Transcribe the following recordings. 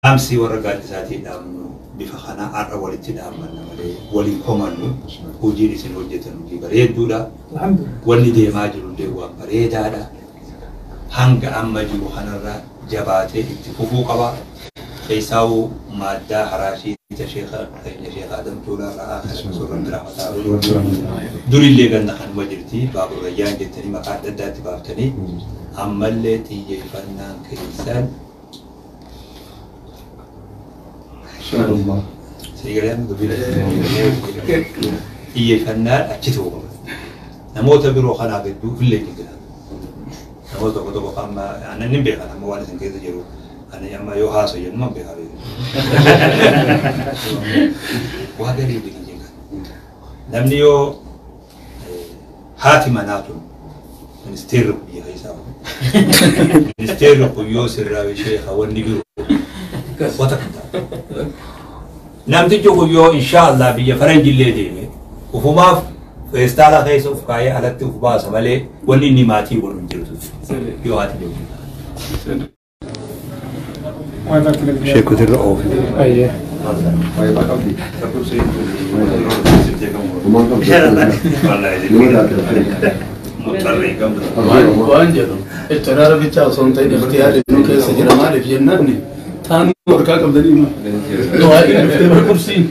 Dhaamsi warra gaaddisaatii dhaamnu bifa kanaa har'a walitti dhaammanna malee waliin komannu. Hojiin isin hojjetan hojii bareedduudha. Wanni deemaa jiru illee waan bareedaadha. Hanga amma jiru kanarra jabaatee itti fufuu qaba. Keessaawuu maaddaa haraashii sheekha keenya Sheekha Adam Tuulaa irraa kana surra rahmataa durillee ganna kanuma jirti baabur rayyaan jettanii maqaa adda addaatti baaftanii ammallee xiyyeeffannaan keessan xiyyeeffannaan achi ta'uu qaba. Namoota biroo kanaaf hedduu illee jira. Namoota tokko tokko amma aannan hin beekan amma waan isin keessa jiru ani amma yoo haasoo jennu man beekaa beeku. Waa garii beekin jenga. Namni yoo haati manaa tun ministeerri biyya keessaa ministeerri kun yoo sirraa sheekha wanni biroo wata kan ta'a. Namtichi kun yoo inshaallah biyya faranjillee deeme ufumaaf feestaala keessa uf kaayee alatti uf baasa malee wanni inni maatii godhu hin jirtu yoo haati deemu. Sheekotirra oofu. Waan jedhu ittiraara bichaa osoo hin ta'in ikhtiyaarri nu keessa jira maaliif jennaan taan warqaa qabdanii ma du'aa'iin dhuftee bar kursiin.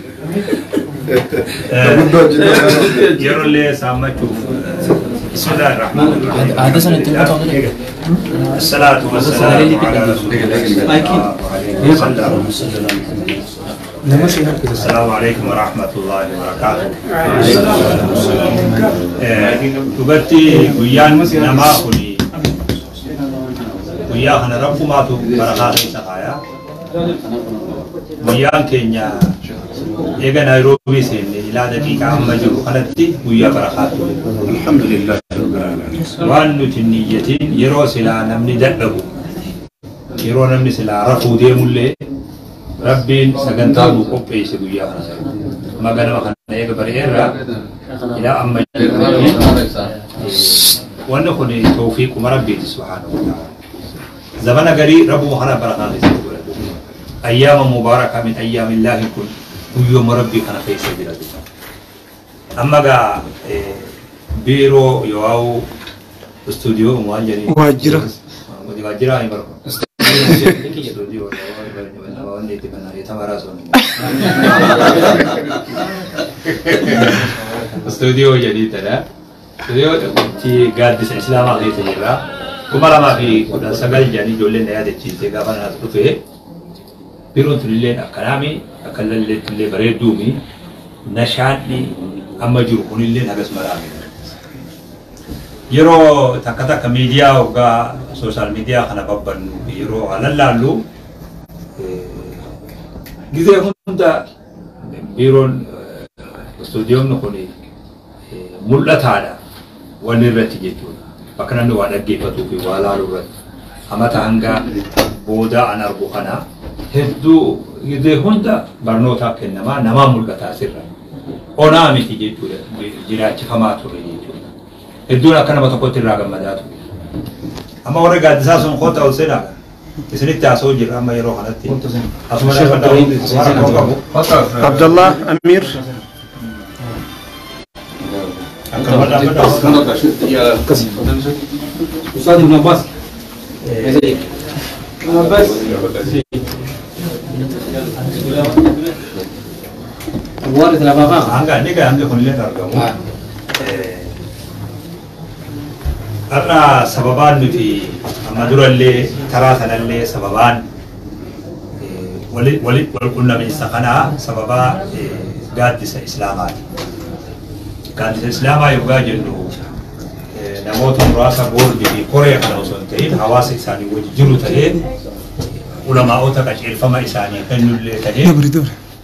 Yeroo illee saammachuuf bismillaahi rahmaani rahiim. Aada sana ittiin qotaa malee. الصلاة والسلام على رسول الله صلى الله عليه وسلم. السلام عليكم ورحمة الله وبركاته. Dubartii guyyaan namaa kuni guyyaa kana rabbumaatu barakaa keessa kaaya. Guyyaan keenya eega Naayiroobii seenne ilaa daqiiqaa amma jiru kanatti guyyaa barakaa ture. Alhamdulillah. Waan nuti hin niyyatin yeroo silaa namni dadhabu yeroo namni silaa rafuu deemullee rabbiin sagantaa nu qopheesse guyyaa kana. Amma ganama kana eega bari'eerraa ilaa amma jirutti wanni kun tawfiiquma rabbiiti subhaanahu wa ta'ala. Zamana garii rabbuma kana barakaa keessatti godhatu. Ayyaama mubaarakaa min ayyaamillaahi kun guyyooma rabbii kana keessa jira. Amma gaa biiroo yoo'awu istuudiyoo waan jedhanii Waajjira. Waajjira ni barko. Istuudiyoo wanni itti banaa tamaraa sun. Istuudiyoo jedhii tana. Istuudiyoo itti gaaddisa Islaamaa keessa jirra. 2019 jedhanii ijoolleen na yaadachiiste gaafa naas dhufe. Biiroon tunillee akkanaami akka lalleettillee bareedduumi nashaanni amma jiru kunillee hagas maraame. Yeroo takka takka miidiyaa hoggaa sooshaal miidiyaa kana babbannu yeroo lallaallu gizee hunda biiroon istuudiyoon kun mul'ataadha wanni irratti jechuudha. Bakka namni waa dhaggeeffatuu fi waa laaluu irratti. Amata hanga boodaa an argu kana hedduu gizee hunda barnootaaf kennamaa namaa mul'ata asirra. Onaa miti jechuudha jiraachifamaa ture jechuudha. Hedduun akka nama tokkotti irraa gammadaa ture. Amma warri gaaddisaa sun kottaa ol seenaa isinitti haasa'uu jirra amma yeroo kanatti. Asuma rakkoo qabu. Abdallah Amir. Akkuma dhaabbata. Ustaz Ibn Abbas. Abbas. Warri lafa Hanga inni gaa hangi kunillee argamu. Har'a sababaan nuti amma durallee karaa sanallee sababaan wal qunnamiinsa kanaa sababaa gaaddisa Islaamaati. Gaaddisa Islaamaa yoggaa jennu namoota muraasa boordii fi koree kana osoo hin ta'in hawaasa isaanii wajji jiru ta'ee ulamaa'ota qajeelfama isaanii kennullee ta'ee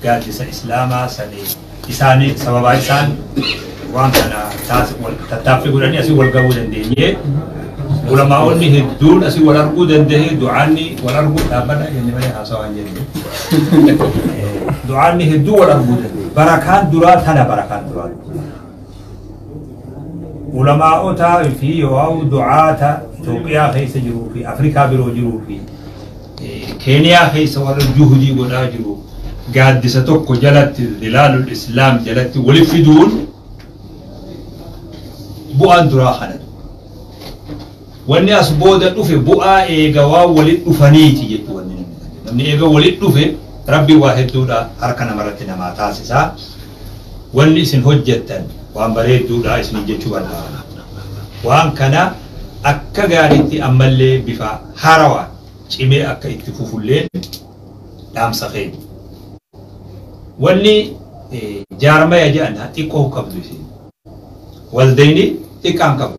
gaaddisa Islaamaa sanii isaanii sababaa isaan waan kana tattaaffii godhanii asii wal gahuu dandeenye ulamaa'onni hedduun asii wal arguu danda'e du'aanni wal arguu dhaabbata jenne malee haasawaa hin jenne du'aanni hedduu wal arguu danda'e barakaan duraa tana barakaan duraa ulamaa'otaa fi yoo du'aata Itoophiyaa keessa jiruu fi Afrikaa biroo jiruu fi Keeniyaa keessa warra juhudii godhaa jiru gaaddisa tokko jalatti zilaalul islaam jalatti waliif fiduun bu'aan duraa kanatu. Wanni as booda dhufe bu'aa eega waan walit dhufaniiti jechuu wanni namni eega walit dhufe rabbi waa hedduudha harka namarratti namaa taasisaa. Wanni isin hojjettan waan bareedduudha isin jechuu barbaada. Waan kana akka gaariitti ammallee bifa haarawaan cimee akka itti fufulleen dhaamsa keenya. Wanni jaarmaya jedhan xiqqoo qabdu isin. Waldayni xiqqaan qabdu.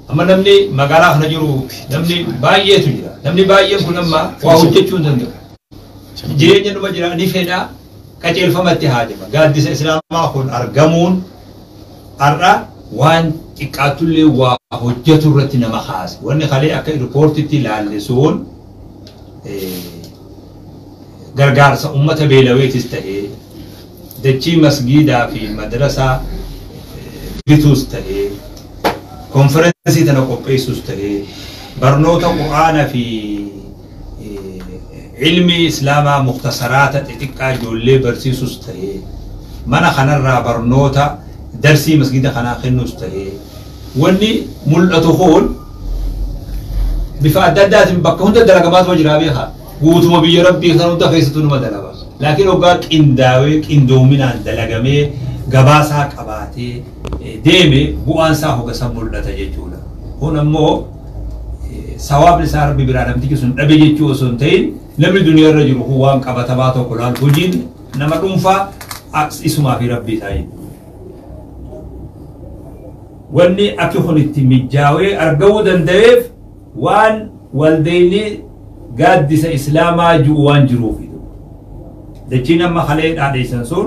Amma namni magaalaa kana jiru namni baay'eetu jira. Namni baay'een kun amma waa hojjechuu hin danda'u. Jireenya numa jira ni fedha qajeelfamatti haajama. Gaaddisa islaamaa kun argamuun har'a waan xiqqaatullee waa hojjetu irratti nama kaase. Wanni kalee akka riipoortitti ilaalle sun gargaarsa uummata beelaweetis ta'ee dachii masgiidaa fi madrasaa bituus ta'ee konferensii tana qopheessus ta'ee barnoota qur'aana fi ilmi islaamaa muktasaraata xixiqqaa ijoollee barsiisus ta'ee mana kanarraa barnoota darsii masgiida kanaa kennus ta'ee wanni mul'atu kun bifa adda addaatiin bakka hunda dalagamaatu jira beekaa guutuma biyya rabbii kan hunda keessattuu numa dalaga. Laakiin hoggaa qindaawee qindoominaan dalagamee gabaasaa qabaatee deeme bu'aan isaa hoga san mul'ata jechuudha. Kun ammoo sawaabni isaa rabbi biraa namtichi sun dhabe jechuu osoo hin ta'in namni duniyaa irra jiru kun waan qabatamaa tokko laal hojiin nama dhuunfaa isumaa fi rabbii isaa jechuudha. Wanni akki kun itti mijaawee argamuu danda'eef waan waldayni gaaddisa islaamaa jiru waan jiruuf. Dachiin amma kalee dhaadheessan sun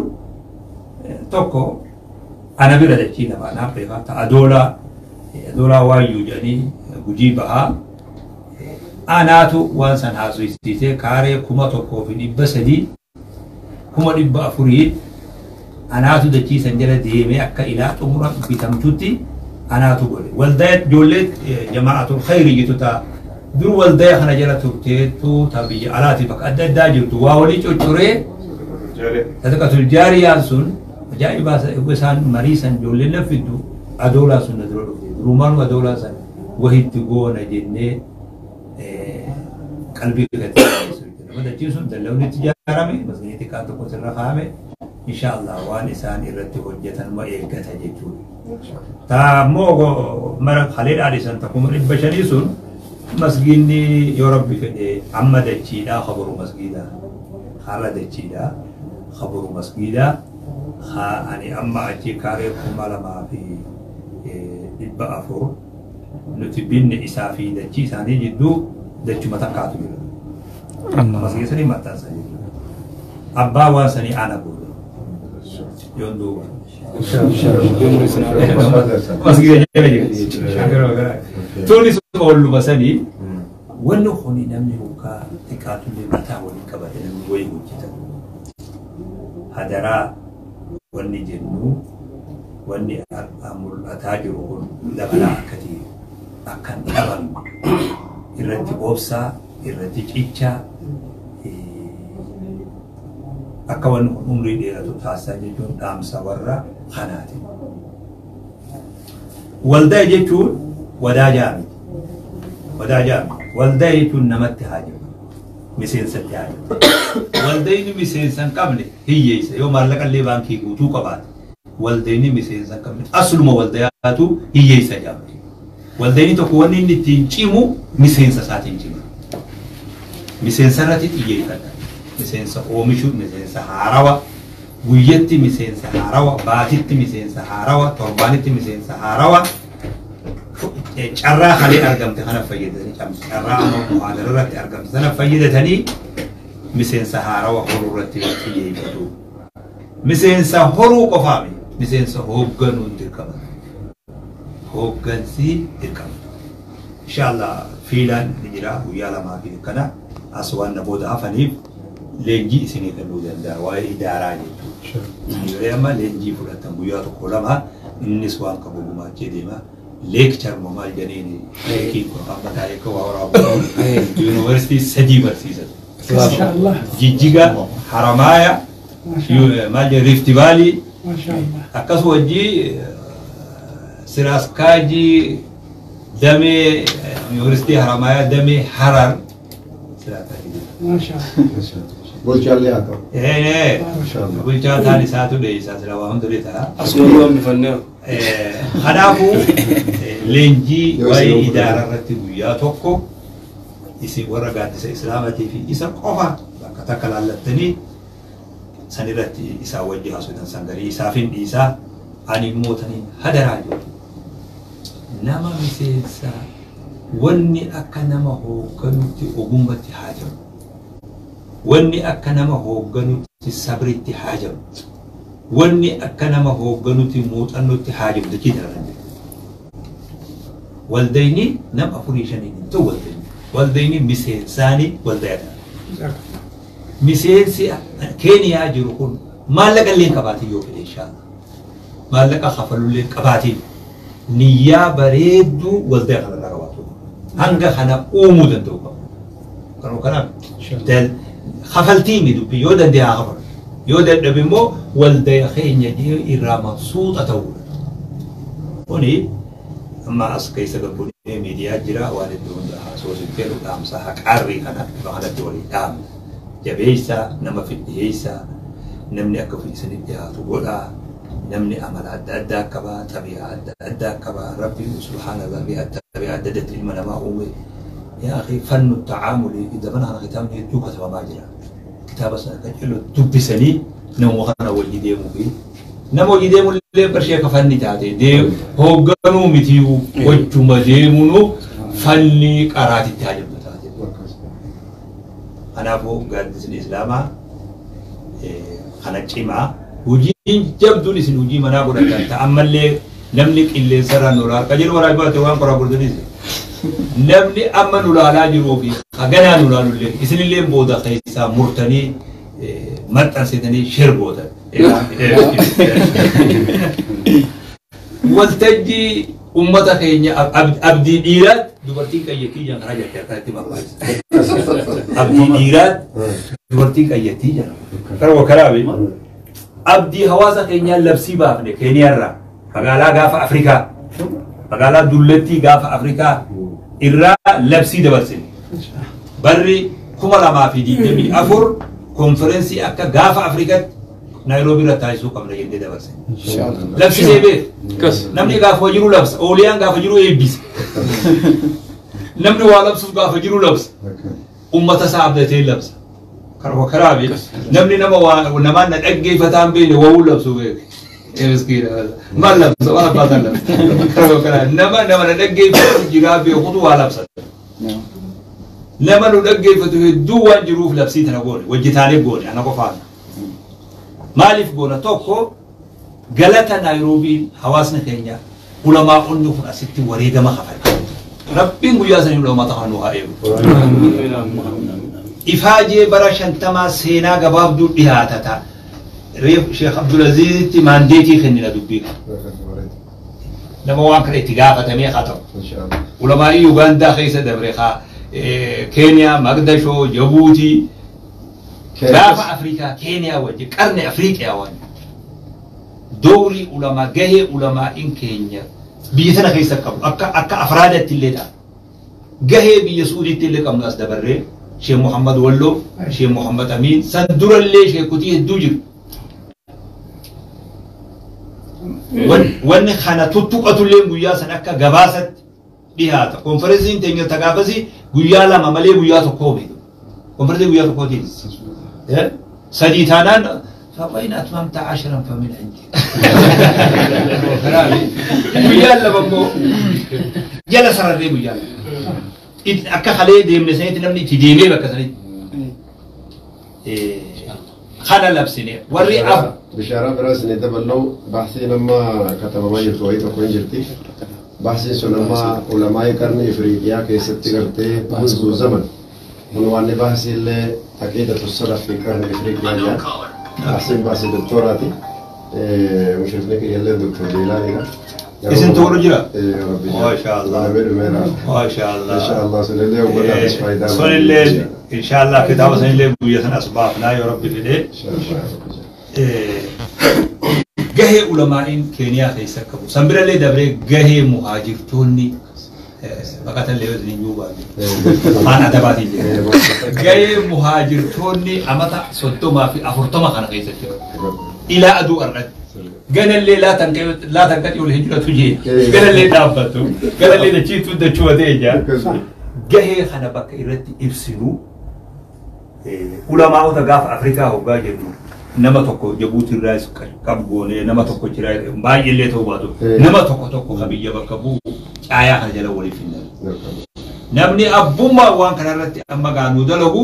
tokko ana bira dachii lama anaaf beekaa ta'a adoolaa waayyuu jedhanii gujii bahaa anaatu waan san haasofsiisee kaaree 1300 1400 anaatu dachii san jala deemee akka ilaa xumura bitamtutti anaatu godhe. Waldaya ijoollee jamaa'atul khayrii jettu ta'a. Dur waldaya kana jala turteetu ta biyya alaati bakka adda addaa jirtu waa walii coccoree sadaqatul jaariyaan sun ajaa'ibaa isaan marii san ijoolleen na fiddu adoolaa sun na dura dhufte. Durumaan adoolaa san wahitti goona jennee qalbii gadi. Nama dachiin sun dallawni itti ijaarame masgiidni xiqqaan tokko sirra kaa'ame insha Allah waan isaan irratti hojjetan ma eeggata jechuudha. Taammoo mara kalee dhaadhisan takkuma 500 sun masgiidni yoo rabbi fedhe amma dachiidhaa khabaru masgiidaa har'a dachiidhaa khabaru masgiidaa haa ani amma achi kaaree 2400 nuti binne isaa fi dachii isaanii jidduu dachuma takkaatu jira. Masgiida sanii maxxansa jechuudha. Abbaa waan sanii ana booda. Yoon duuba. Masgiida jala jira. Tunis olluma sanii wanni kuni namni hoggaa xiqqaatullee mataa waliin qabate namni wayii hojjeta. Hadaraa wanni jennu wanni mul'ataa jiru kun dabalaa akka ta'e akka hin dhabamne irratti obsaa irratti cichaa akka wanni kun umrii dheeratu taasisaa jechuun dhaamsa warra kanaati. Waldaa jechuun wadaajaa miti. Wadaajaa miti. Waldaa jechuun namatti haajama. Miseensatti haajama. Waldayni miseensa hin qabne hiyyeessa yoo maallaqa illee baankii guutuu qabaate. Waldayni miseensa hin qabne asluma waldayaatu hiyyeessa jedhama. Waldayni tokko wanni inni ittiin cimu miseensa isaatiin cima. Miseensa irratti xiyyeeffata. Miseensa oomishuu, miseensa haarawa, guyyatti miseensa haarawa, baatitti miseensa haarawa, torbaanitti miseensa haarawa. Carraa kalee argamte kana fayyadanii carraa amma muhaadara irratti argamte sana fayyadatanii miseensa haarawa horuu irratti xiyyeeffatu. Miseensa horuu qofaami miseensa hoogganuun dirqama. Hooggansi dirqama. Inshallah fiilaan ni jira guyyaa lamaa fi kana as waan booda hafaniif leenjii isinii kennuu danda'a waa'ee idaaraa jechuudha. Yeroo amma leenjii fudhatan guyyaa tokko lama innis waan qabu gumaachee deema. Lecture maal jedhaniin leekii kun amma taa'ee akka waa waraabu yuunivarsiitii 3 barsiisan. Jijjiga, Haramaaya, maal jedhu Rift Valley, akkasuma wajjii Siraaskaajii damee yuunivarsiitii Haramaaya damee Harar Bulchaallee haa ta'u. Bulchaa taan isaatu dheeysaa sila waa hunda ta'a. Asuma hambifannee. Kanaafuu leenjii waa'ee idaaraa irratti guyyaa tokko isin warra gaaddisa islaamatii fi isa qofa bakka takka laallattanii san irratti isaa wajji haasoftan san garii isaaf hin dhiisaa ani immoo taniin hadaraa jiru. Nama miseensaa wanni akka nama hoogganutti ogummatti haajamu. Wanni akka nama hoogganutti sabritti haajamu. Wanni akka nama hoogganutti muuxannootti haajamu dachii tana jiru. Waldayni nama 4 5 hin ta'u waldayni. Waldayni miseensaanii waldayata. Miseensi Keeniyaa jiru kun maallaqa illee hin qabaatin yoo fedhe inshaallah. Maallaqa kafalullee hin qabaatin. Niyyaa bareedduu waldaya kanarraa qabaatu. Hanga kana uumuu danda'u qabu. Kanaaf kafaltii mi dubbii yoo danda'e haa kafalu. Yoo dadhabe immoo waldaya keenya irraa mabsuuxa ta'uudha. Kuni amma as keessa gabbuunee miidiyaa jira waan iddoo hunda haasofsiftee dhaamsa haqaarrii kana kanatti walii dhaamna. Jabeessaa nama fidhiyeessaa namni akka isinitti dhiyaatu godhaa. Namni amala adda addaa qabaa, xabiyaa adda addaa qabaa. Rabbiin subhaanallah xabiyaa adda addaatti ilma namaa uume. Yaa akhi fannu tacaamuli zamana kana kitaabni hedduu katabamaa jira. Kitaaba sana kan jedhu dubbisanii nama kana wajji deemuu fi nama wajji deemuu illee barshee akka fanni taate hoogganuu mitiyyuu wajjuma deemuunu fanni qaraatitti haajamtu taate. Kanaafuu gaaddisni islaamaa kana cimaa hojiin jabduun isin hojii manaa godhatan ta'a ammallee namni qilleensarraan nu laala qajeeluma raajbaate waan qoraa gurgurtanis namni amma nu laalaa jiruu fi haganaa nu laalullee isinillee booda keessaa murtanii maxxansitanii shir gootan. Waltajjii uummata keenya abdii dhiiraat dubartiin qayyattii jiran karaa jirti akkanatti barbaachisa. Abdii dhiiraat dubartiin qayyattii jiran. Karaa karaa abdii hawaasa keenyaa labsii baafne Keeniyaarraa magaalaa gaafa Afrikaa magaalaa dullattii gaafa Afrikaa irraa labsii dabarsine. Barri 2024 konferensii akka gaafa Afrikaatti Naayiroobii irra taasisuu qabna jennee dabarsine. Labsisee beek. Namni gaafa jiru labsa. Ooliyaan gaafa jiru eebbisa. Namni waa labsuuf gaafa jiru labsa. Uummata isaa abdatee labsa. Karaa beek. Namni nama waa namaan na dhaggeeffataan beekne wawuu labsu beek. Miskiina. Maal labsa? Waan abbaataan labsa. Karaa nama nama na dhaggeeffatu jiraa beekutu waa labsa. Nama nu dhaggeeffatu hedduu waan jiruuf labsii tana goone. Wajjitaalee goone ana qofaan. Maaliif goona tokko galata Naayiroobiin hawaasni keenya ulamaa'onni kun asitti wareegama kafale. Rabbiin guyyaa sanii ulamaata kana nu haa eegu. Ifaajee bara 50 seenaa gabaabduu dhiyaatata. Reef Sheekh Abdulaziizitti maandeetii kennina dubbii kana. Nama waan kana itti gaafatamee haa ta'u. Ulamaa'ii Ugaandaa keessa dabre haa Keeniyaa, Magdashoo, Jabuutii. Gaafa Afrikaa Keeniyaa wajji qarni Afrikaa wajji doorii ulamaa gahee ulamaa'iin keenya biyya tana keessa qabu akka akka afraadatti illee ta'a. Gahee biyya Suudiitti illee qabnu as dabarree Sheekh Muhammad Walloo, Sheekh Muhammad Amiin san durallee sheekutii hedduu jiru. Wanni kana tuttuqatullee guyyaa san akka gabaasatti dhiyaata. Konferensiin teenya tagaafasii guyyaa 2 malee guyyaa 1 beeku. Konferensii guyyaa 1tiin. 3 taanaan فوين أتممت 10 فمن عندي. guyyaa 2 immoo jala sararree guyyaa 2. Akka kalee deemne sanitti namni itti deemee bakka sanitti. Kana labsine warri Bishaaraa biraa isinii dabaluu baasiin amma katabamaa jirtu wayii tokko hin jirti. Baasiin sun amma ulamaa'ii qarni Ifriiqiyaa keessatti gartee منذ zaman. Kun waan baasii illee عقيدة السلف في قرن إفريقيا أحسن باسي دكتوراتي مشرفنك يلا دكتور جيلاني Isin to'u jira? Maashaallah. Maashaallah. Inshaallah sunillee uummataafis faayidaa. Sunillee inshaallah kitaaba sanillee guyyaa sana as baafnaa yoo Rabbi fedhee. Gahee ulamaa'iin Keeniyaa keessa qabu. San birallee dabree gahee muhaajirtoonni baqatallee yoo isin iyyuu baate. Afaan adabaatiin jedhu. Gahee muhaajirtoonni amata 30 fi 40 kana keessatti qabu. Ilaa aduu arratti. Ganallee laa tanqaxii ol hijratu jee. Ganallee dhaabbatu. Ganallee dachiitu dachuwatee jaa. Gahee kana bakka irratti ibsinu ulamaa'ota gaafa Afrikaa hoggaa jennu nama tokko Jabuuti irraa qabu goonee nama tokko jira baay'eellee ta'uu baatu nama tokko tokko ka biyya bakka bu'u caayaa kana jala waliif hin Namni abbummaa waan kanarratti amma gaanuu dalagu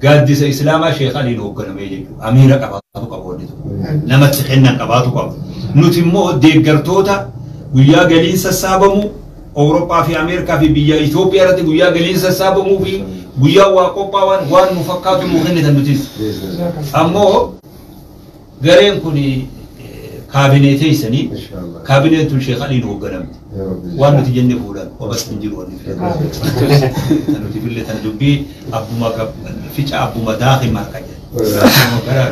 gaaddisa Islaamaa Sheekh Aliin hoogganamee jechuudha. Amiira qabaatu qabu wanni tokko. Namatti kennan qabaatu qabu. Nuti immoo deeggartoota guyyaa galiin sassaabamu Awurooppaa fi Ameerikaa fi biyya Itoophiyaa irratti guyyaa galiin sassaabamuu fi guyyaa waa qophaa'an waan nu fakkaatu nu kennitan nutis. Ammoo gareen kun kaabinee teessanii kaabineen tun Sheekh Aliin hoogganamti. Waan nuti jenne fuudhan obas hin jiru wanni filan. Nuti fille tan dubbii abbuma fica abbuma daakii marqa jedha.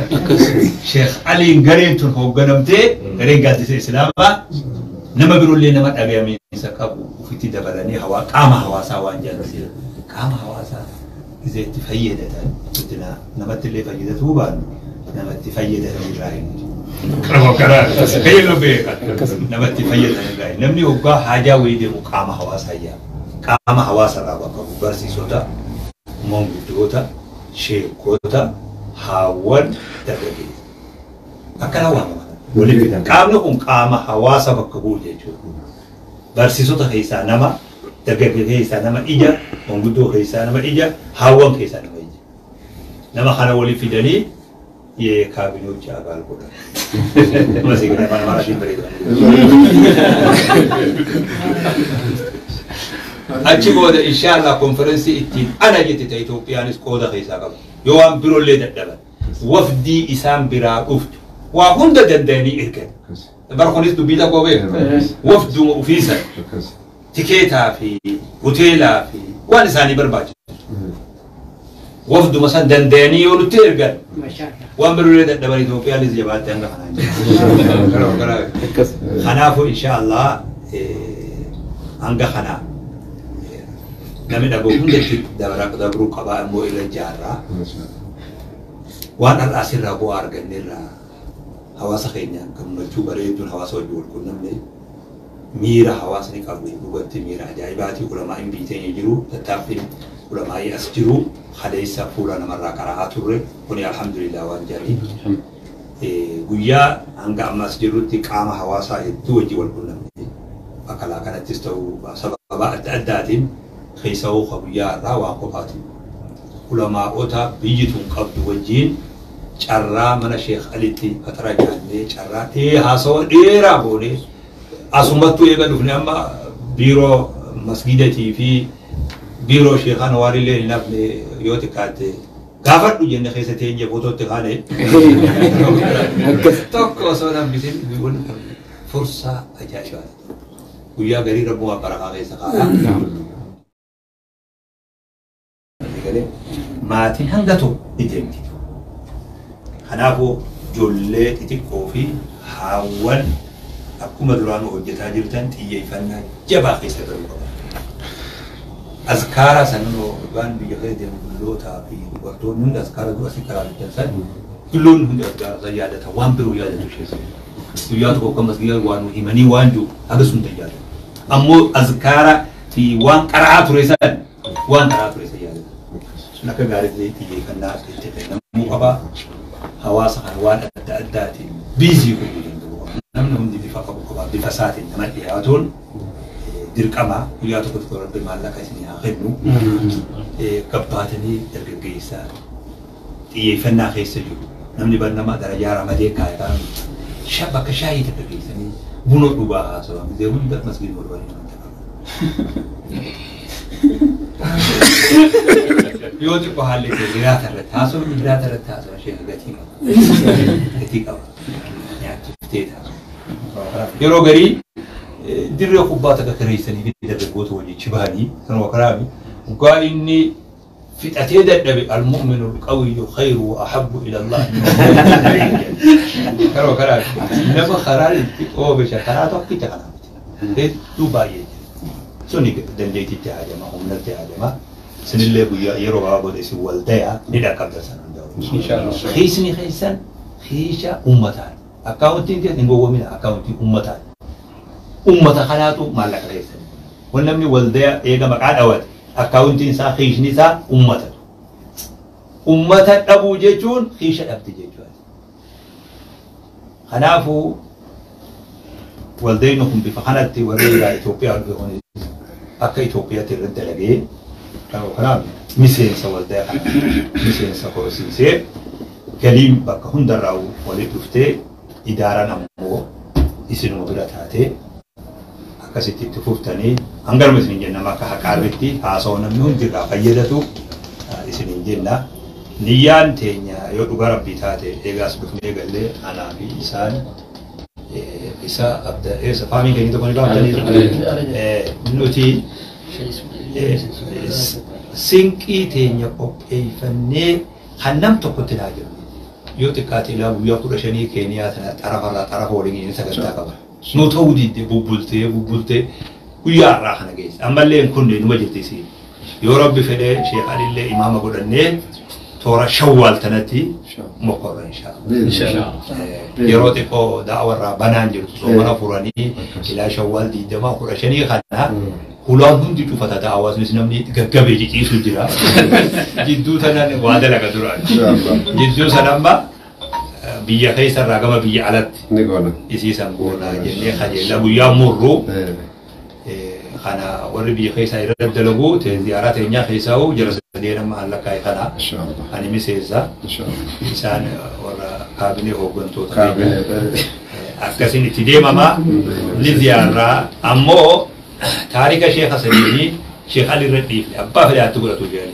Sheekh Aliin gareen tun hoogganamtee gareen gaaddisa Islaamaa nama biroollee nama dhagayamiinsa qabu ofitti dabalanii qaama hawaasaa waan jaallataniif qaama hawaasaa itti fayyadatan guddina namatti illee fayyadatuu baannu namatti fayyadatan irraa hin namatti fayyadatan irraa namni hoggaa haajaa wayii deemu qaama hawaasaa ijaa qaama hawaasa irraa bakka bu'u barsiisota manguddoota sheekota haawwan dargaggeessa akkana waamama. Qaamni kun qaama hawaasa bakka bu'u jechuudha. Barsiisota keessaa nama, dargaggeessa keessaa nama ija, manguddoo keessaa nama ija, haawwan keessaa nama ija. Nama kana waliif fidanii kaabinoota agaal godhan. Masii kana afaan Amaaraatiin bareedan. Achi booda inshaallah konferensii ittiin ana jette ta'e Itoophiyaanis qooda keessaa qabu. Yoo waan biroollee dadhaban wafdii isaan biraa dhuftu. Waa hunda danda'anii ergan. Bara kunis dubbii tokko beeku. Wafduma ofiisan tikeetaa fi hoteelaa fi waan isaanii barbaachisu. Wafduma san danda'anii yoo nutti ergan waan biroolee dadhaban Itoophiyaanis jabaatte hanga kanaan jira. Kanaafuu inshaallah hanga kana namni dhagoo hundatti dabruu qabaa immoo irra jaarraa waan har'aa asirraa bu'aa arganneerraa hawaasa keenya gammachuu bareeduun hawaasa wajjin wal qunnamne miira hawaasni qabu dhugatti miira ajaa'ibaatii ulamaa'iin biyya teenya jiru tattaaffiin ulamaa'ii as jiru haleessa fuula namarraa qara'aa turre kuni alhamdulillah waan jedhanii guyyaa hanga ammas jirrutti qaama hawaasaa hedduu wajjin wal qunnamne bakka kanattis ta'uu sababa adda addaatiin keessa hooqa guyyaa irraa waan qofaatiin ulamaa'ota biyyi tun qabdu wajjin carraa mana Sheekh Alitti fatara jaannee carraa haasawa dheeraa goonee asumattuu eega dhufne amma biiroo masgidatii fi biiroo Sheekh Anwaarillee hin hafne yoo xiqqaatte gaafadhu jenne keessa teenye footootti kaane tokko osoo nambisin fursaa ajaa'ibaati. Guyyaa garii rabbumaa barakaa keessa kaa'a. Maatiin hanga tokko ni deemti. Kanaafuu ijoollee xixiqqoo fi haawwan akkuma duraanuu hojjetaa jirtan xiyyeeffannaa jabaa keessa galuu qaban. Azkaara sanuu waan biyya keessa deemu dullootaa fi dubartoonni hundi azkaara dura si karaa hojjetan san dulloonni hundi azkaara san yaadata waan biroo yaadatu ishee. Guyyaa tokko akka masgiida waan himanii waan jiru haga sun yaadatu. Ammoo azkaara fi waan qara'aa ture san waan qara'aa ture san yaadatu. Sun akka gaariitti xiyyeeffannaa itti kennamuu qaba. Hawaasa kana waan adda addaatiin biizii godhuu danda'u. Namni hundi bifa qabu qaba. Bifa isaatiin nama dhiyaatuun dirqama guyyaa tokko tokko rabbi maallaqa isinii haa kennu. Gabbaatanii dargaggeessa xiyyeeffannaa keessa jiru. Namni barnama darajaa ramadee kaayataa bakka shaayii dargaggeessanii buna dhugaa haasawan. Gisee hunda masgiida godhanii wanta qabu. Yoo xiqqoo haalli ta'e jiraata irratti haasawni jiraata irratti haasawa ishee gatii qaba. Gatii qaba. Nyaachiftee ta'a. Yeroo garii Dirree kubbaa takka kireessanii fi dargaggoota wajjin chibahanii sanuma karaami. Dhugaa inni fixatee dadhabe al-mu'minu al-qawiyyu khayru wa ahabbu ila Allah. Karoo karaa nama karaa itti oomisha karaa tokkicha kana miti. Hedduu baay'ee jira. Suni dandeettiitti haajama, humnatti haajama. Sinillee guyyaa yeroo gabaabaa booda isin waldayaa ni dhaqqabda san hundaa'u. Hiisni keessan hiisha uummataati. Akkaawuntiin keessan hin gowwoomina akkaawuntii uummataati. Uummata kanaatu maallaqa keessan. Wanni namni waldaya eega maqaa dhawate akkaawuntiin isaa hiishni isaa uummata. Uummata dhabuu jechuun hiisha dhabdi jechuudha. Kanaafuu waldayni kun bifa kanatti warri Itoophiyaa dhufe kunis akka Itoophiyaatti irratti dalagee kanaaf miseensa waldaa kana miseensa horsiisee galiin bakka hundarraa walitti dhuftee idaaraan ammoo isinuma bira taatee akkasitti itti fuftanii hangaruma isin jenna akka haqaarritti haasawaa namni hundi irraa fayyadatu isin jenna. Niyyaan teenya yoo dhugaa rabbii taate eegaas dhufnee gallee anaa fi isaan isa abda eessa faamiin keenya tokko ni gaafatanii nuti sinqii teenya qopheeffannee kan nam tokkotti naa jiru. Yoo xiqqaate ilaa guyyaa 15 Keeniyaa sana xarafarraa xarafa waliin sagantaa qaba. Nu ta'uu didde bubbultee bubbultee guyyaa har'aa kana geesse. Ammallee hin kunne numa jirti isiin. Yoo rabbi fedhee Sheekh Alillee imaama godhannee toora shawwaal tanatti mokorra inshaallah. Yeroo xiqqoo da'awarraa banaan jirtu soomana furanii ilaa shawwaal 20 15 kana hulaan hundi cufata da'awaasnis namni gaggabee ciciisu jira. Jidduu tanaan waa dalaga duraan. Jidduu sana amma biyya keessarraa gama biyya alatti isiisan goonaa jennee kajeella guyyaa murru kana warri biyya keessaa irra dalagu ziyaaraa teenyaa keessaa jara sadeen amma allakkaa'e kana ani miseensa isaan warra kaabinee hooggantoota akkasiin itti deemamaa ni ziyaarraa ammoo taarika Sheekh Sadiinii Sheekh Ali irra dhiifne abbaa fedhaatti godhatu jedhani.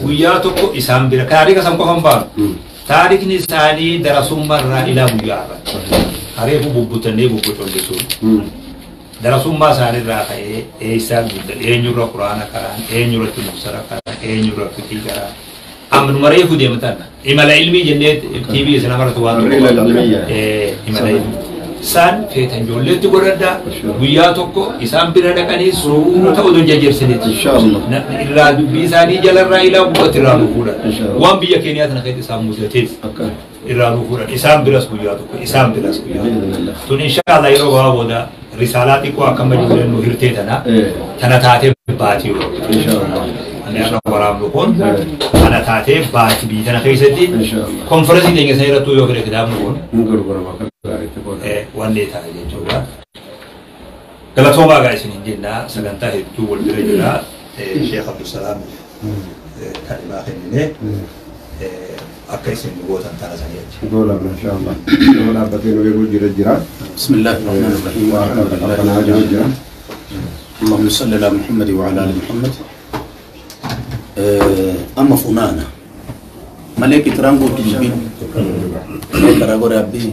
Guyyaa tokko isaan bira taarika san qofa hin baanu. Taarikni isaanii darasummaarraa ilaa guyyaa irratti. Hareefu bubbutannee bubbucollisuun. Darasummaa isaaniirraa ka'ee eessaa guddaa eenyurra quraana qaraan eenyurratti mubsara qaraan eenyurra fiqii qaraan. Amnuma reefu deemtan imala ilmii jennee TV isin amartu waan tokko imala ilmii. Isaan feetan ijoolleetti godhadhaa guyyaa tokko isaan bira dhaqanii suuta oduu jajjabeessaniiti. Irraa dubbii isaanii jalarraa ilaa bu'aatti irraa nu fuudhan. Waan biyya Keeniyaa tana keessatti isaan mudateef irraa nu fuudhan. Isaan biras guyyaa tokko isaan biras guyyaa tokko. Tun inshaallah yeroo gabaabaa booda risaalaa xiqqoo akka amma ijoolleen nu hirtee tana taatee baatii yeroo. Ani har'a waraabnu kun kana taatee baatii biyya tana keessatti konferensii keenya sana irrattuu yoo fedhe kitaabni kun wanni ta'a jechuudha. Galatoomaa gaa isin hin jenna sagantaa hedduu wal bira jira. Sheekh Abdusalaam kalimaa kennine akka isin gootan tana sanii jechuudha. Goolamna inshaallah. Nama dhaabbatee nu eeguu jira jira. Bismillahirrahmanirrahiim. Akkanaa jiru jira. Allahumma salli ala Muhammad wa ala ali Muhammad. Amma funaana malee kitiraan guutu dubbiin karaa godhe abbii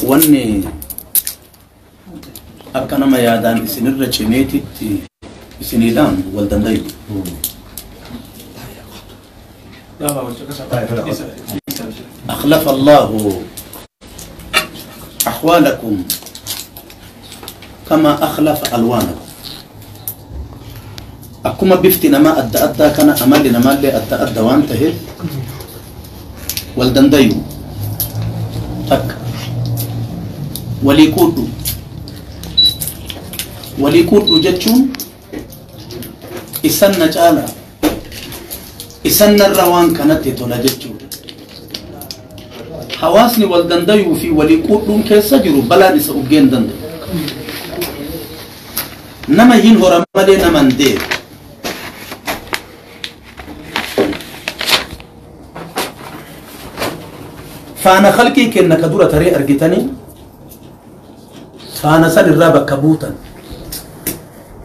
wanni akka nama yaadaan isinirra cimeetitti isiniidhaan wal dandayu. أخلف الله أحوالكم كما أخلف ألوانكم. Akkuma bifti namaa adda addaa kana amalli namaallee adda adda waan ta'eef wal dandayu takka walii quudhu jechuun isan na caala isan narra waan kanatti tola jechuudha. Hawaasni wal dandayuu fi walii quudhuun keessa jiru balaan isa uggeen danda'u. Nama hin horan malee nama hin deemu. Faana khalqii kenna ka dura taree argitanii faana san irraa bakka buutan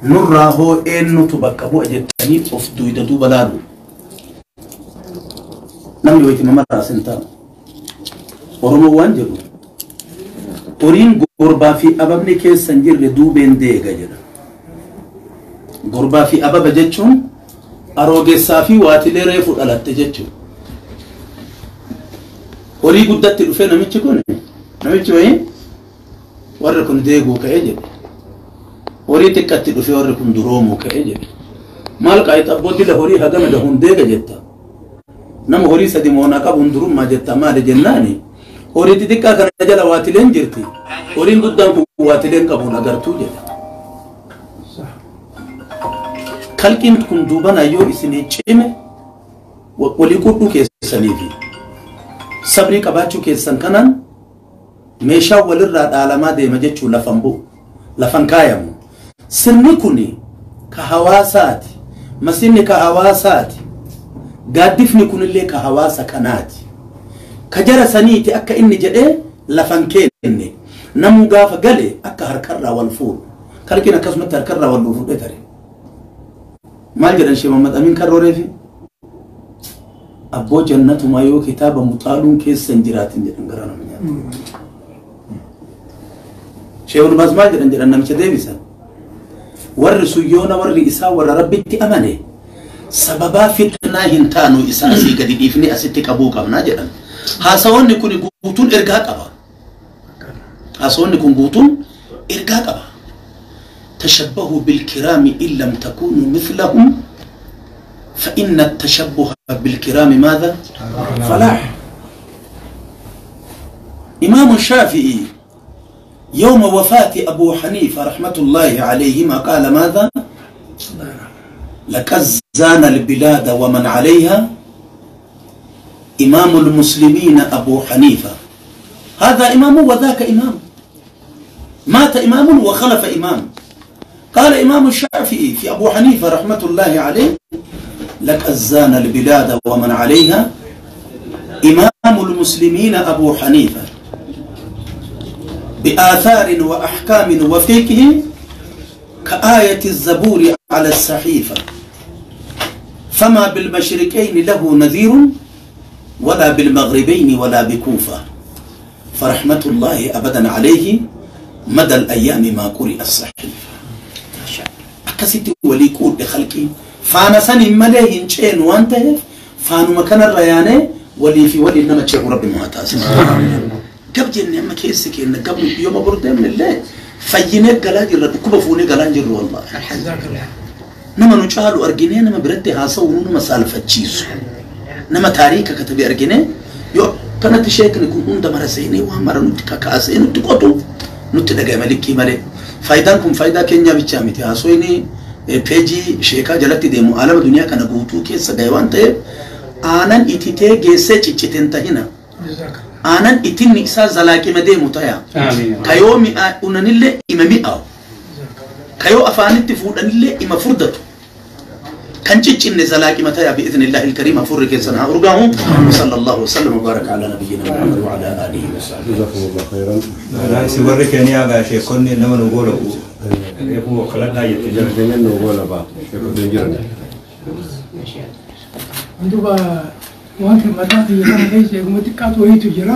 nurraa hoo eenyutu bakka bu'a jettanii of duyda duuba laalu. Namni wayitima marraa sin taa'u. Oromoo waan jedhu Horiin gorbaa fi ababni keessa hin jirre duubeen deega jedha. Gorbaa fi ababa jechuun aroogessaa fi waatilee reefu dhalatte jechuudha. Horii guddatti dhufee namichi kun namichi wayii warri kun deeguu ka'ee jedhe. Horii xiqqatti dhufee warri kun duroomuu ka'ee jedhe. Maal qaayixa abbootii horii hagama dahuun deega jetta. Nama horii sadi moonaa qabuun durummaa jetta maali jennaani. Horii xixiqqaa kana jala waatileen jirti. Horiin guddaan kun waatileen qabuun agartuu jedha. Kalqiin kun duubana yoo isinii cime walii qudhuu keessaniifi sabrii qabaachuu keessan kanaan meeshaa walirraa dhaalamaa deema jechuu lafan bu'u lafan kaayamu. Sirni kun ka hawaasaati. Masinni ka hawaasaati. Gaaddifni kunillee ka hawaasa kanaati. Ka jara saniiti akka inni jedhee lafan kenne. Namuu gaafa gale akka harkarraa wal fuudhu. Kalqiin akkasumatti harkarraa wal fuudhee tare. Maal jedhan Sheekh Muhammad Amin Karrooreefi? Abboo jannatumaa yoo kitaaba muxaaluun keessa hin jiraatin jedhan gara nama nyaata. Sheekh Ibn Baaz maal jedhan jedhan namicha deebisan. Warri suyyoona warri isaa warra Rabbitti amane sababaa fitnaa hin taanu isa asii gadi dhiifnee asitti qabuu qabnaa jedhan. Haasawoonni kun guutuun ergaa qaba. Haasawoonni kun guutuun ergaa qaba. تشبهوا بالكرام إن لم تكونوا مثلهم فإن التشبه بالكرام ماذا؟ فلاح. إمام الشافعي يوم وفاة أبو حنيفة رحمة الله عليهما قال ماذا؟ لقد زان البلاد ومن عليها إمام المسلمين أبو حنيفة. هذا إمام وذاك إمام. مات إمام وخلف إمام. قال إمام الشافعي في أبو حنيفة رحمة الله عليه لقد زان البلاد ومن عليها إمام المسلمين أبو حنيفة بآثار وأحكام وفقه كآية الزبور على الصحيفة فما بالمشرقين له نذير ولا بالمغربين ولا بكوفة فرحمة الله أبدا عليه مدى الأيام ما قرئ الصحيفة. Akkasitti walii quudhe khalqii faana saniin malee hin ceenu waan ta'eef faanuma kanarra yaanee walii fi waliin nama ceehu Rabbi nu haa taasisu. Gab jennee amma keessi keenya gab yooma bor deemne illee fayyinee galaa jirra dhukkuba fuunee galaa hin jirru wallaahi. Nama nu caalu arginee nama biratti haasa'u nama saalfachiisu. Nama taariika katabe arginee yoo kanatti sheekni kun hunda mara seenee waan mara nutti kakaasee nutti qotu nutti dhaga'ame likkii malee. Faayidaan kun faayidaa keenyaa bichaa miti. Haasoyni peejii sheekaa jalatti deemu alama duniyaa kana guutuu keessa gahe waan ta'eef aanan ititee geessee ciccite hin tahina. Aanan itinni isaa zalaaqima deemu taya. Kayoo mi'aunanillee ima mi'aawu. Kayoo afaanitti fuudhanillee ima furdatu. Kan ciccinne zalaaqima taya bi'idhnillahi ilkariim hafuurri keessan haa urgaahu. Sallallahu wasallam wa baraka ala nabiyyina Muhammad wa ala alihi wa sahbihi. Jazakumullah khairan. Si warri Keeniyaa gaa sheekonni nama nu goola reefuu wakkaladhaa jette jira. Jarganya nu goola baa sheekotiin jiran. Duuba waan kan mataa xiyya kana keessa eeguma xiqqaatu wayiitu jira.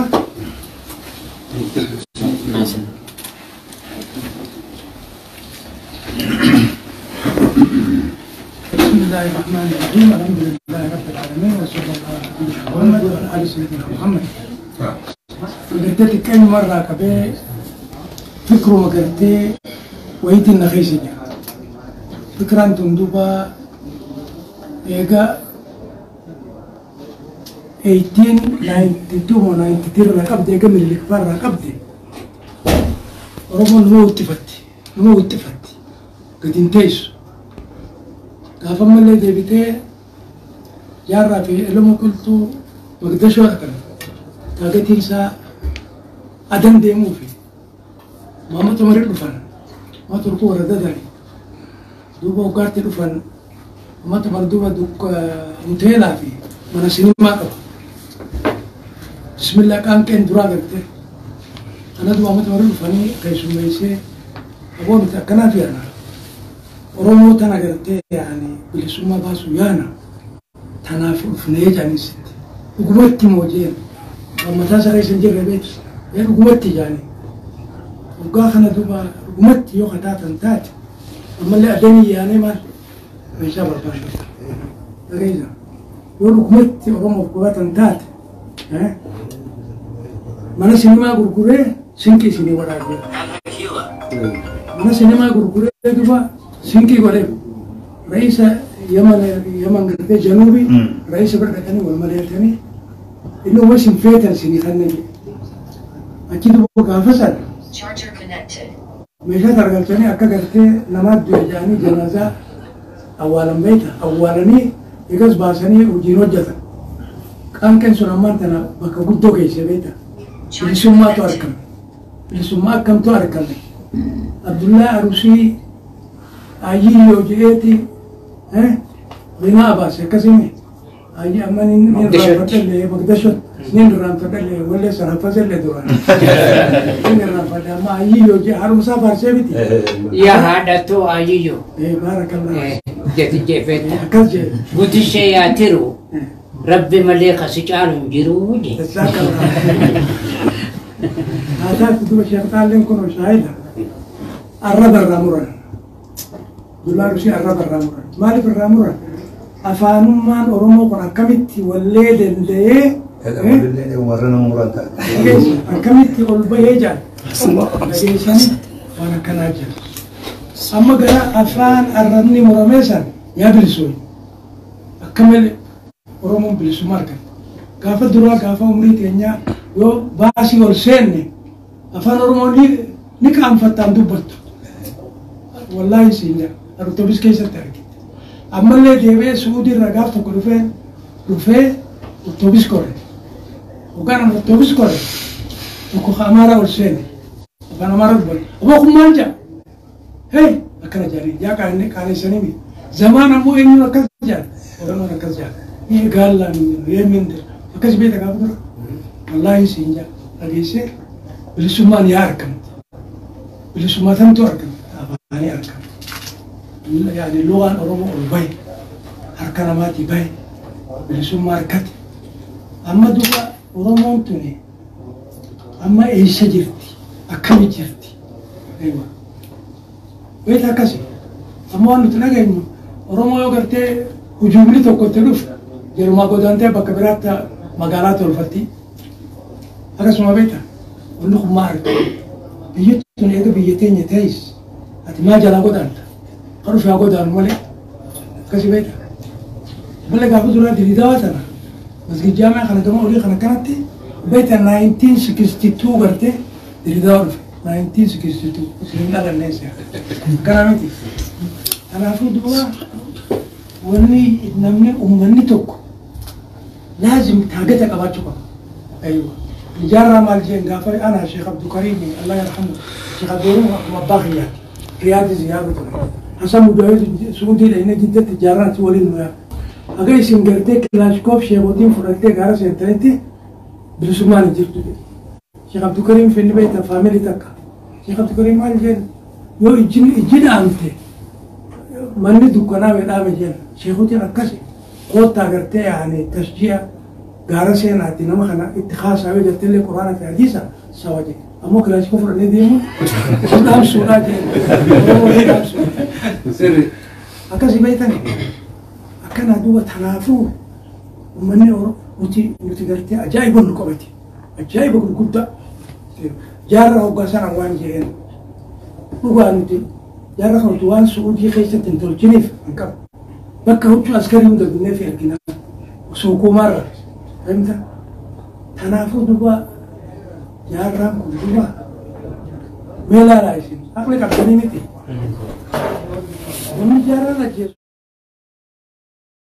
بسم الله الرحمن الرحيم الحمد لله رب العالمين وصلى الله على محمد وعلى آل سيدنا محمد. قرتي كم مرة كبي فكرة وقرتي ويدي النخيسية فكرة أنتم دوبا إيجا 1892 و 93 رقبتي إيجا من الكبار رقبتي ربما نمو اتفتي نمو اتفتي قد انتيش gaafa mallee deebitee jaarraa fi elma qilxuu Mogadishoo dhaqan taagatiin isaa adan deemuufi Maamad Umar dhufan Maamad Turkuu warra dadani duuba hoggaatti dhufan Maamad Umar duuba hoteelaa fi mana sinimaa qaba. Bismillah qaanqeen duraa garte kanatu Maamad Umar dhufanii keessummeessee aboo nuti akkanaaf yaana Oromoo tana gartee yaani bilisummaa baasuu yaana tanaaf dhufnee jedhaniisitti dhugumatti moo jeen mataa saree isin jirre beektu dhugumatti jaani Waggaa kana duuba dhugumatti yoo kataatan taate ammallee addanii yaanee maal meeshaa barbaadu. Dhageessa. Yoo dhugumatti Oromoof qubatan taate mana sinimaa gurguree sinqii isinii waraabee. Mana sinimaa gurguree duuba sinqii godhee ra'iisa Yaman gartee januubii ra'iisa bira dhaqanii wal mari'atanii inni uma isin feetan isinii kanneen jedhe. Achi duuba gaafa sana meeshaa targalchanii akka gartee namaat du'e jedhanii janaazaa awwaalan beekta awwaalanii eegas baasanii hojiin hojjetan. Qaanqeen sun ammaan tana bakka guddoo geesse beekta. Bilisummaatu argame. Bilisummaa akkamtu argame. Abdullaa Arusii Ayyii jedheeti rinaa baase akkasimi. Ayyii amma ni irraanfadhallee Mogdashoot ni irraanfadhallee wallee sana haffasellee duraan. Ni irraanfadhe amma ayyii yoo jedhe harumsaa faarsee miti. Yaa haadhatoo ayyiyyo. Baarakallah. Jeti jefetta. Akkas jedhe. Gutishee yaa tiru. Rabbi malee kasi caalu hin jiru je. Jazakallah. Haataatti duuba Sheekh Xaalleen kun shaahida. Arraba irraa muran. Abdullaa Arusii arraba irraa muran. Maaliif irraa muran? Afaanummaan Oromoo kun akkamitti wallee danda'ee Warra nama muran ta'a. akkamitti ol bahee jira. Dhageessanii waan akkanaa jira. Amma gara afaan arrabni muramee san yaa bilisooyi. Akka malee Oromoon bilisummaa argate. Gaafa duraa gaafa umurii teenyaa yoo baasii ol seenne afaan Oromoo ni qaanfattaan dubbattu. Wallaahi siin jedha. Artoobis keessatti argite. Ammallee deebi'ee Suudii irraa gaaf tokko dhufee otobis kore. Hoggaan otobis kore tokko Amaaraa ol seene. Afaan Amaaraa dubbatu. Aboo kun maal jedha? Hei akkana jedhanii yaa qaaneessanii miti. Zamaan ammoo eenyuun akkas jedha? Oromoon akkas jedha. Ni gaallaa min jedhu yeemmin jedhu. Akkas beekta gaafa dura. Wallaahi siin jedha. Dhageessee bilisummaan yaa argamte. Bilisummaa tamtu argamte. Afaanii argamte. Yani lugaan Oromoo ol bahe harka namaatii bahe bilisummaa harkate. Amma duuba Oromoon tuni amma eessa jirti? Akkami jirti? Beekta akkasi. Amma waan nuti dhageenyu Oromoo yoo gartee hujuumni tokko itti dhufu jerumaa godaantee bakka biraatti magaalaa tolfatti. Akkasuma beekta wanni kun maa argama? Biyyi tun eega biyya teenya ta'es ati maa jalaa godaanta? Kan dhufe haa godaanu malee akkasi beekta. Malee gaafa duraa diriiraa tana masgid jaamee kana gama olii kana kanatti beekta 1962 gartee diriiraa dhufe 1962 isin dhalannee si'a. Kana miti. Kanaafuu duuba wanni namni uummanni tokko laazim taagata qabaachuu qaba. Aywa. Jaarraa maal jeen gaafa ana Sheekh Abdulkariim Allah yarhamu Sheekh Abdulkariim akkuma abbaa kiyyaati. Riyaadii ziyaaruu ture. Hasan Mujahid Suudii dhaqnee Jiddatti jaarraan si waliin nu yaa. Aga isin gartee kilaashkoof sheekotiin fudhattee gaara seentanitti bilisummaan hin jirtu jedhe. Sheekh Abdulkariim finni beektan faamilii takka. Sheekh Abdulkariim maal jeen yoo ijji dhaamte manni dukkanaa dhaame jeen sheekotiin akkasi koottaa gartee yaani tasji'a gaara seenaatti nama kana itti haasaawee garteellee quraana fi hadiisa sawa jedhe. Ammoo kilaashkoof fudhannee deemuun dhaamsuudhaa jeen. Akkasi beektani. Akkana duuba tanaafuu uummanni nuti gartee ajaa'iba nu qabate. Ajaa'iba gurguddaa. Jaarraa hoggaa sana waan jeen dhugaa nuti jaarraa kan nuti waan Suudii keessatti hin tolchiniif hin qabu. Bakka huccuu askarii hunda dunnee fi argina. Suuquumaarra. Fahimta? Tanaafuu duuba jaarraan kun duuba mee ilaalaa isin. Aqli qabdanii miti. Namni jaarraan ajjeesu.